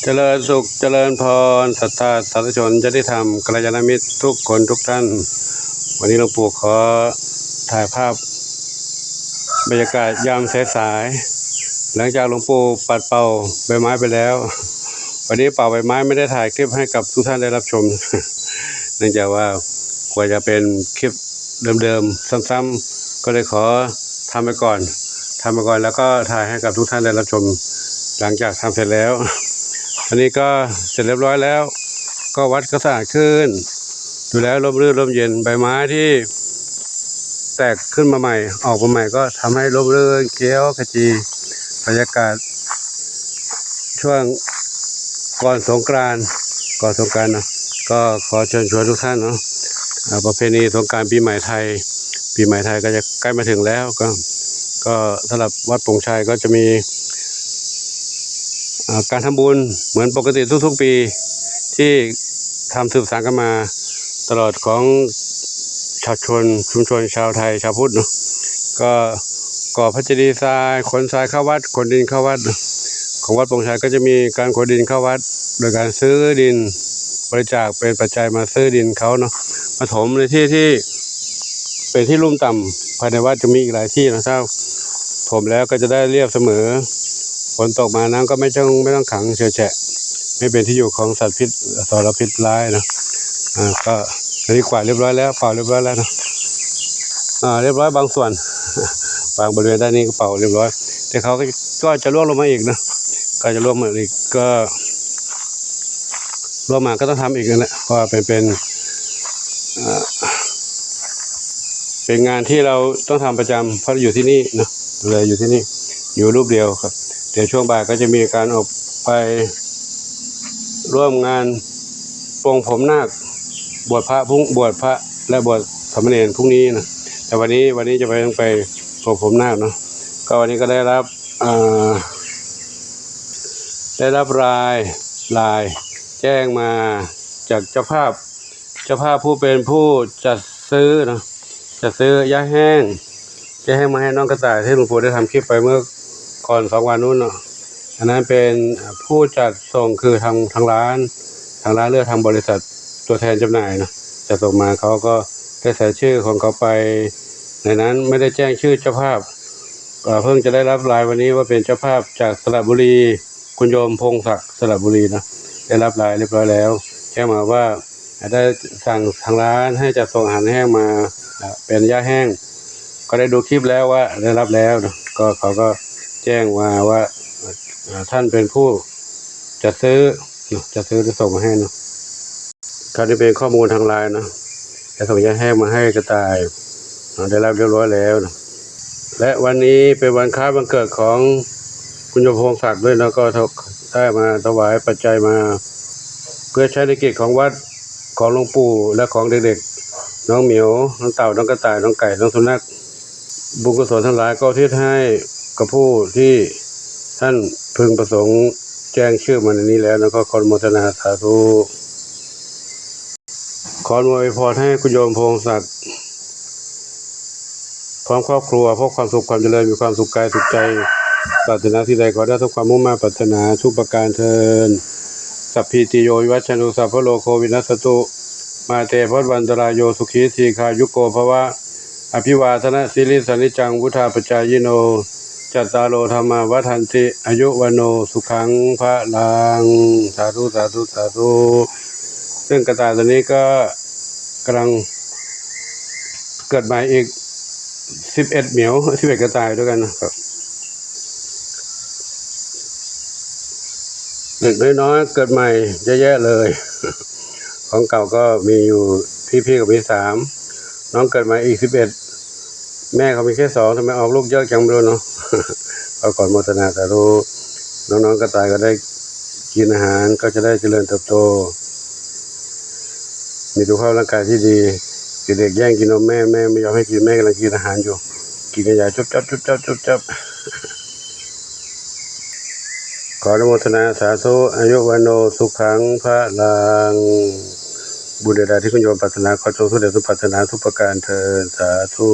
ຈະເລີນສຸກ ຈະເລີນພອນ ສັດທາສາທຸຊົນ ຍາດຕິທຳ ກັນລະຍານະມິດທຸກຄົນທຸກທ່ານ, ວັນນີ້ຫຼວງປູ່ຂໍຖ່າຍພາບບັນຍາກາດຍາມສາຍໆ ຫຼັງຈາກຫຼວງປູ່ປັດເປົ່າໃບໄມ້ໄປແລ້ວ. ວັນນີ້ເປົ່າໃບໄມ້ ໄມ່ໄດ້ຖ່າຍຄລິບໃຫ້ກັບທຸກທ່ານໄດ້ຮັບຊົມ ເນື່ອງຈາກວ່າກວ່າຈະເປັນຄລິບເດີມໆ ຊ້ຳໆ ກໍເລີຍຂໍທຳໄປກ່ອນ ທຳໄປກ່ອນ ແລ້ວກໍຖ່າຍໃຫ້ກັບທຸກທ່ານໄດ້ຮັບຊົມ ຫຼັງຈາກທຳເສັດແລ້ວ. ອັນນີ້ກໍເສັດຮຽບຮ້ອຍແລ້ວ ກໍວັດກໍສະອາດຂຶ້ນ ດູແລຮົ່ມລື່ນຮົ່ມເຢັນ ໃບໄມ້ທີ່ແຕກຂຶ້ນມາໃໝ່ ອອກມາໃໝ່ ກໍທຳໃຫ້ຮົ່ມລື່ນຂຽວຂະຈີ. ບັນຍາກາດ ຊ່ວງກ່ອນສົງການ ກ່ອນສົງການເນາະ ກໍຂໍເຊີນຊວນທຸກທ່ານເນາະ ອ່າ ປະເພນີສົງການປີໃໝ່ໄທ ປີໃໝ່ໄທກໍຈະໃກ້ມາເຖິງແລ້ວ ກໍ ກໍສຳລັບວັດໂປ່ງໄຊກໍຈະມີ ອ່າ ການທຳບຸນເໝືອນປົກກະຕິທຸກໆປີ ທີ່ທຳສືບສານກັນມາຕະຫຼອດຂອງຊາວຊົນ ຊຸມຊົນຊາວໄທ ຊາວພຸດເນາະ ກໍ ກໍ່ພະເຈດີຊາຍ ຂົນຊາຍເຂົ້າວັດ ຂົນດິນເຂົ້າວັດ ຂອງວັດໂປ່ງໄຊກໍຈະມີການຂົນດິນເຂົ້າວັດ ໂດຍການຊື້ດິນ ບໍລິຈາກເປັນປັດໄຈມາຊື້ດິນເຂົາເນາະ ມາຖົມໃນທີ່ທີ່ເປັນທີ່ລຸ່ມຕ່ຳ. ພາຍໃນວັດຈະມີອີກຫຼາຍທີ່ເນາະ ຖ້າຖົມແລ້ວກໍຈະໄດ້ລຽບສະເໝີ ຝົນຕົກມານ້ຳກໍໄມ່ຕ້ອງ ໄມ່ຕ້ອງຂັງເຊາະແຊະ ໄມ່ເປັນທີ່ຢູ່ຂອງສັດພິດ ອະສອນລະພິດຮ້າຍເນາະ. ອ່າ ກໍອັນນີ້ກວາດຮຽບຮ້ອຍແລ້ວ ເປົ່າຮຽບຮ້ອຍແລ້ວເນາະ ອ່າ ຮຽບຮ້ອຍບາງສ່ວນ ບາງບໍລິເວນດ້ານນີ້ກໍເປົ່າຮຽບຮ້ອຍ ແຕ່ເຂົາກໍ ກໍຈະລ່ວງລົງມາອີກເນາະ ກໍຈະລ່ວງມາອີກ ກໍລ່ວງມາກໍຕ້ອງທຳອີກນັ້ນແຫຼະ ເພາະວ່າເປັນ ເປັນ ເປັນງານທີ່ເຮົາຕ້ອງທຳປະຈຳ ເພາະຢູ່ທີ່ນີ້ເນາະ ເລີຍຢູ່ທີ່ນີ້ ຢູ່ຮູບດຽວ. ແຕ່ຊ່ວງບ່າຍກໍຈະມີການອອກໄປຮ່ວມງານ ປົງຜົມນາກ ບວດພະພຸ່ງ ບວດພະ ແລະ ບວດສາມະເນນພຸ່ງນີ້ນະ ແຕ່ວັນນີ້ ວັນນີ້ຈະໄປ ໄປປົງຜົມນາກເນາະ. ກໍວັນນີ້ກໍໄດ້ຮັບ ເອີ ໄດ້ຮັບລາຍ ລາຍແຈ້ງມາຈາກເຈົ້າພາບ ເຈົ້າພາບຜູ້ເປັນຜູ້ຈັດຊື້ເນາະ ຈັດຊື້ຢາແຫ້ງ ຢາແຫ້ງມາໃຫ້ນ້ອງກະຕ່າຍ ທີ່ຫຼວງປູ່ໄດ້ທຳຄລິບໄປເມື່ອກ່ອນສອງວັນນັ້ນເນາະ. ອັນນັ້ນເປັນຜູ້ຈັດສົ່ງ ຄືທາງ ທາງຮ້ານ ທາງຮ້ານ ຫຼື ທາງບໍລິສັດຕົວແທນຈຳໜ່າຍເນາະ ຈັດສົ່ງມາ ເຂົາກໍໄດ້ໃສ່ຊື່ຂອງເຂົາໄປໃນນັ້ນ ໄມ່ໄດ້ແຈ້ງຊື່ເຈົ້າພາບ. ເອີ ເພິ່ງຈະໄດ້ຮັບລາຍວັນນີ້ວ່າເປັນເຈົ້າພາບຈາກສະຫຼະບູລີ ຄຸນໂຍມ ພົງສັກ ສະຫຼະບູລີເນາະ ໄດ້ຮັບລາຍຮຽບຮ້ອຍແລ້ວ ແຈ້ງມາວ່າ ໄດ້ສັ່ງທາງຮ້ານໃຫ້ຈັດສົ່ງອາຫານແຫ້ງມາ ເປັນຢາແຫ້ງ ກໍໄດ້ດູຄລິບແລ້ວວ່າໄດ້ຮັບແລ້ວເນາະ ກໍເຂົາກໍແຈ້ງມາວ່າ ເອີ ທ່ານເປັນຜູ້ຈັດຊື້ເນາະ ຈັດຊື້ໄດ້ສົ່ງມາໃຫ້ເນາະ. ຄາວນີ້ເປັນຂໍ້ມູນທາງລາຍເນາະ ໄດ້ສົ່ງຢາແຫ້ງມາໃຫ້ກະຕ່າຍເນາະ ໄດ້ຮັບຮຽບຮ້ອຍແລ້ວເນາະ. ແລະ ວັນນີ້ເປັນວັນຄ້າຍວັນເກີດຂອງຄຸນໂຍມ ພົງສັກ ດ້ວຍເນາະ ກໍໄດ້ມາຖວາຍປັດໄຈມາ ເພື່ອໃຊ້ໃນກິດຂອງວັດ ຂອງຫຼວງປູ່ ແລະ ຂອງເດັກໆ ນ້ອງໝຽວ ນ້ອງເຕົ່າ ນ້ອງກະຕ່າຍ ນ້ອງໄກ່ ນ້ອງສຸນັກ. ບຸນກຸສົນທັງຫຼາຍກໍອຸທິດໃຫ້ກັບຜູ້ທີ່ທ່ານເພິ່ງປະສົງແຈ້ງຊື່ມາໃນນີ້ແລ້ວເນາະ ກໍຂໍອະນຸໂມທະນາສາທຸ. ຂໍອວຍພອນໃຫ້ຄຸນໂຍມ ພົງສັກ ພ້ອມຄອບຄົວ ພົບຄວາມສຸກຄວາມຈະເລີນ ມີຄວາມສຸກກາຍສຸກໃຈ ປາດຖະໜາສິ່ງໃດຂໍໄດ້ສົມຄວາມມຸ່ງມາດປາດຖະໜາທຸກປະການເທີ້ນ. Sabbītiyo vivajjantu sabbarogo vinassatu, mā te bhavatvantarāyo sukhī dīghāyuko bhava. Abhivādanasīlissa niccaṃ vuḍḍhāpacāyino, cattāro dhammā vaḍḍhanti, āyu vaṇṇo sukhaṃ balaṃ. ສາທຸ ສາທຸ ສາທຸ. ເຊິ່ງກະຕ່າຍຕົວນີ້ກໍກຳລັງເກີດໃໝ່ອີກສິບເອັດໝຽວ ສິບເອັດກະຕ່າຍດ້ວຍກັນນະ ເດັກນ້ອຍໆເກີດໃໝ່ເຍອະແຍະເລີຍ. ຂອງເກົ່າກໍມີຢູ່ ພີ່ໆກໍມີສາມ ນ້ອງເກີດໃໝ່ອີກສິບເອັດ ແມ່ເຂົາມີແຄ່ສອງ ທຳໄມອອກລູກເຍອະຈັງບໍ່ຮູ້ເນາະ. ກໍຂໍອະນຸໂມທະນາສາທຸ ນ້ອງໆກະຕ່າຍກໍໄດ້ກິນອາຫານ ກໍຈະໄດ້ຈະເລີນເຕີບໂຕ ມີສຸຂະພາບຮ່າງກາຍທີ່ດີ. ເດັກໆແຍ່ງກິນນົມແມ່ ແມ່ໄມ່ຍອມໃຫ້ກິນ ແມ່ກຳລັງກິນອາຫານຢູ່ ກິນກັນຢ່າງຈຸບຈັບ ຈຸບຈັບ ຈຸບຈັບ. ຂໍອະນຸໂມທະນາສາທຸ ອາຍຸວັນໂນ ສຸຂັງ ພະລັງ. ບຸນໃດໆທີ່ຄຸນໂຍມປາດຖະໜາ ຂໍຈົ່ງສຳເລັດສົມປາດຖະໜາທຸກປະການເທີ້ນ ສາທຸ.